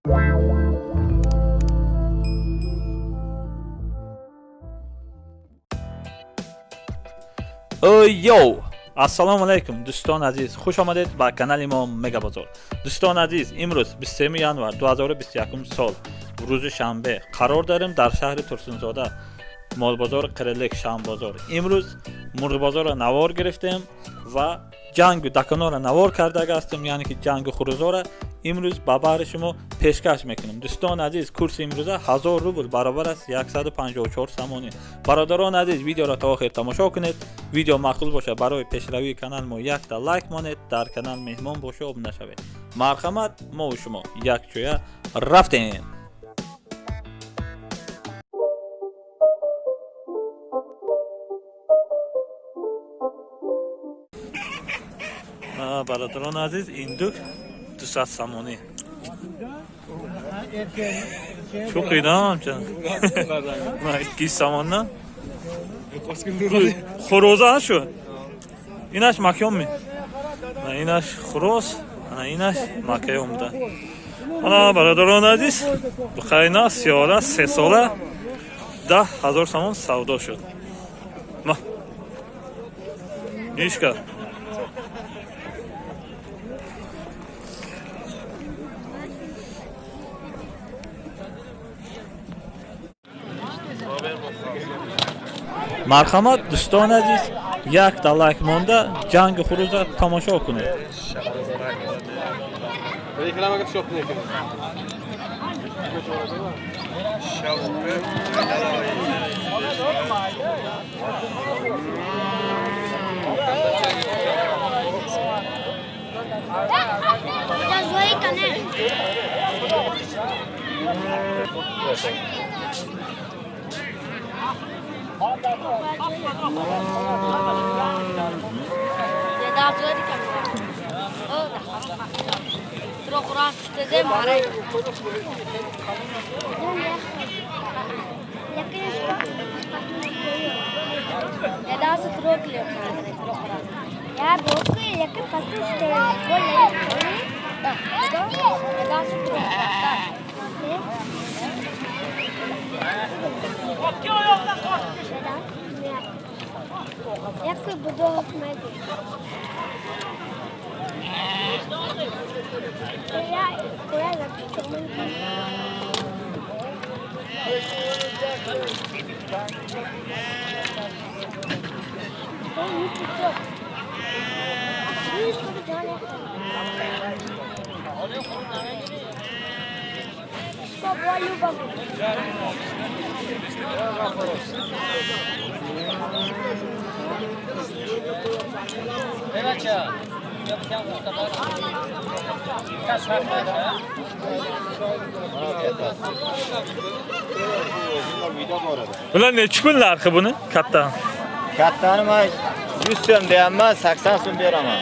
Йоу! Ассалому алайкум, дӯстон азиз, хуш омадед ба канали мо Мегабозор. Дӯстон азиз, имрӯз 23 январ 2021 сол, рӯзи шанбе, қарор дорем дар шаҳри Турсунзода, молбозори Қирилик, шанбозор. Имрӯз мурғбозорро навор гирифтем ва ҷангу даконора навор карда ҳастем, яъне ки ҷангу хурӯзора имрӯз ба баҳри шумо пешкаш мекунем. Дӯстон азиз, курси имрӯза 1000 рубл баробар аст 154 сомонӣ. Бародарон азиз, видеоро то охир тамошо кунед. Видео маъқул бошад, барои пешравии канал мо якта лайк монед, дар канал меҳмон боша, обуна шавед. Марҳамат, мову шумо якҷоя рафтем. Бародарон азиз, индук 200 сомонӣ. Чӯқидам ҳамча. 200 сомонна. Хурӯза шу. Инаш макём ми? Инаш хурӯз, ана инаш макём буда. Ана бародарон азиз, бухайна сиёра 3 сола 10 000 сомон савдо шуд. Ма. Нишка. Марҳамат, дӯстон азиз, якта лайк монда ҷанги хурӯза тамошо кунед. Bular nechi pul narxi buni? Katta. Kattani men 100 so'm deyapman, 80 so'm beraman.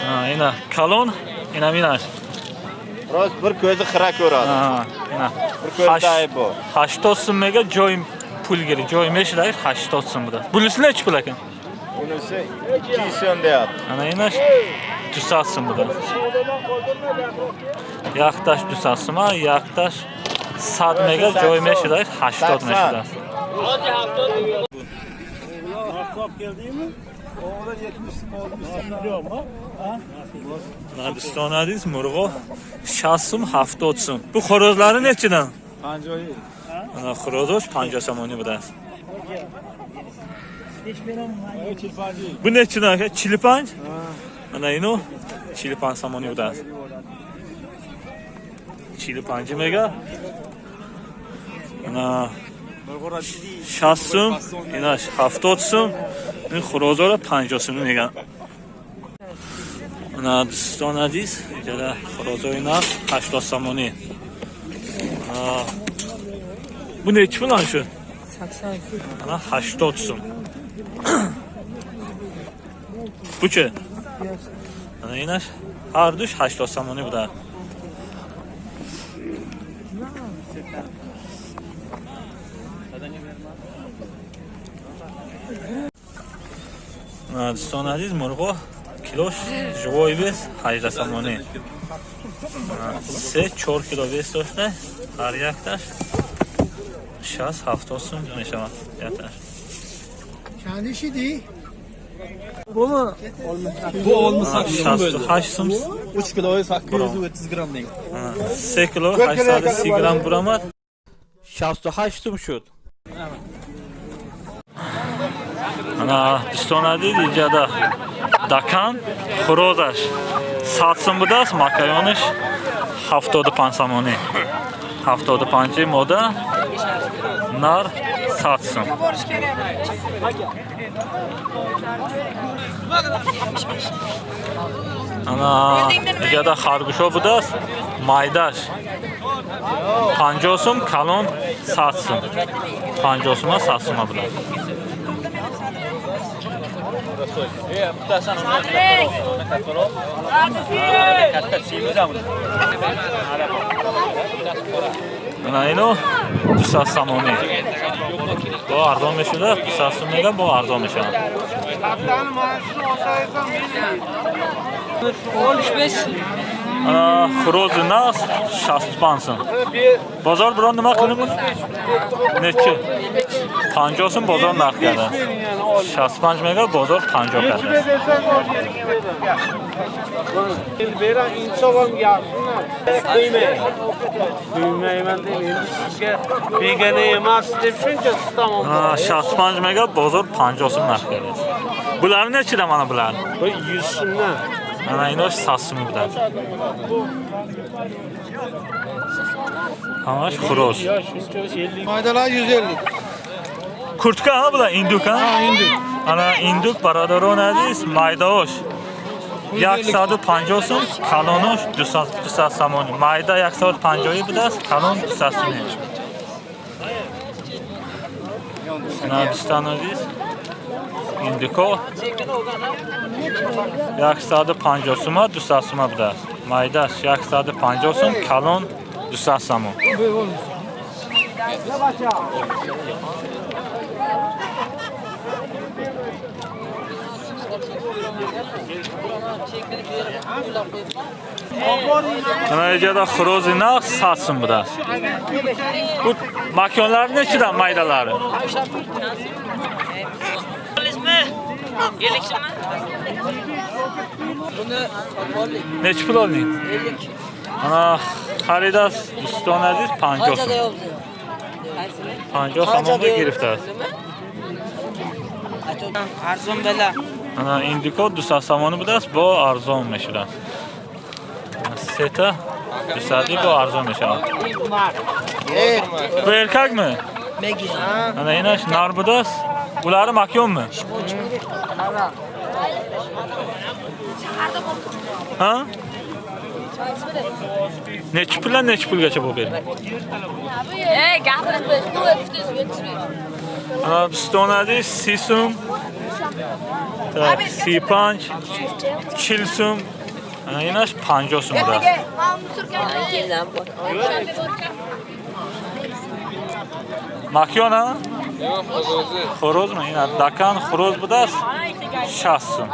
Ha, ina kalon, ina minash. Rost bir ko'zi xira ko'radi. Ha, ina. Bir ko'zida ayb bor. 80 so'mga joy pul kerak. Joy meshlar 80 so'm buda. Bunisi nechi pul ekan? Bunisi 200 so'm deyapti. Ana ina 200 so'm buda. Yaxtash 200 so'm, yaxtash 100 mega joy meshlar 80 meshlar. Дӯстон азиз, мурғо 60 сум, 70 сум. Бу хӯрозлари nechidan? 50. Ana хӯрозош 50 сомонӣ будааст. Bu nechidan aka? 45? Ana ину 45 сомонӣ будааст. 45 мега. Ана 60 сум, инаш 70 сум, ин хӯрозоро 50 сум меган. Ана дӯстон азиз, иҷора хӯрозои нав 80 сомонӣ. Bu nechi pul shu? 82. Ana 80 сум. Buchi? Ana инаш ҳар душ 80 сомонӣ буда. Дӯстон азиз, мурғо килош живой вес 18 сомонӣ. 3-4 кило вес дошта, ҳар якташ 60-70 сум мешавад якташ. Kendi işi değil. Bu olmasa 68 сум. 3 kilo 830 gram degan. 3 кило 830 грамм бурамад. 68 сум шуд. Ана дӯстон азиз, инҷада дакан хурозаш 100 сум будааст, макаёнаш 75 сомонӣ. 75 мода, нар 100 сум. Ана инҷада харгӯшо будааст, майдаш 50 сум, калон 100 сум. 50 сума 100 сума будааст. Ана ино 200 сомонӣ. Бо арзон мешуда, 200 сум мега, бо арзон мешавад. Ана хурози нас 65 сум. Бозор бирон нима қилим? Нечи? 50 сум бозор нарх карда. 65 мега, бозор 50 карда. Ана 65 мега, бозор 50 сум нарх карда. Булар нечида мана булар? 100 so'mdan. Ана инош 100 сум буданд. Ҳамаш хуроз. Maydalar 150. Куртка ҳа була индук ҳа? Ана индук бародарон азиз, майдаош 150 сум, калонош 200 сомонӣ. Майда 150 будааст, калон 200 сумӣ. Ана дӯстон азиз, индуко 150 сума, 200 сума будааст. Майдаш 150 сум, калон 200 сомон. Ана инҷада хурози нағз 100 сум будааст. Бу маконлari nechidan maydalari? Nechi pul olding? Ана харидааст дӯстон азиз 50 сум. 50 сомонга гирифтааст. Арзон бела. Ана индико 200 сомонӣ будааст, бо арзон мешудааст. Сета 200 бо арзон мешавад. Бу эркакми? Ана инаш нар будааст. Улari макёнми? Ha? Nechi puldan nechi pulgacha bo'lib berdi? Ана дӯстон азиз, 30 сум, так 35, 40 сум, ана инаш 50 сум будааст. Макён ҳа? Хорозми? Ина дакан хороз будааст 60 сум.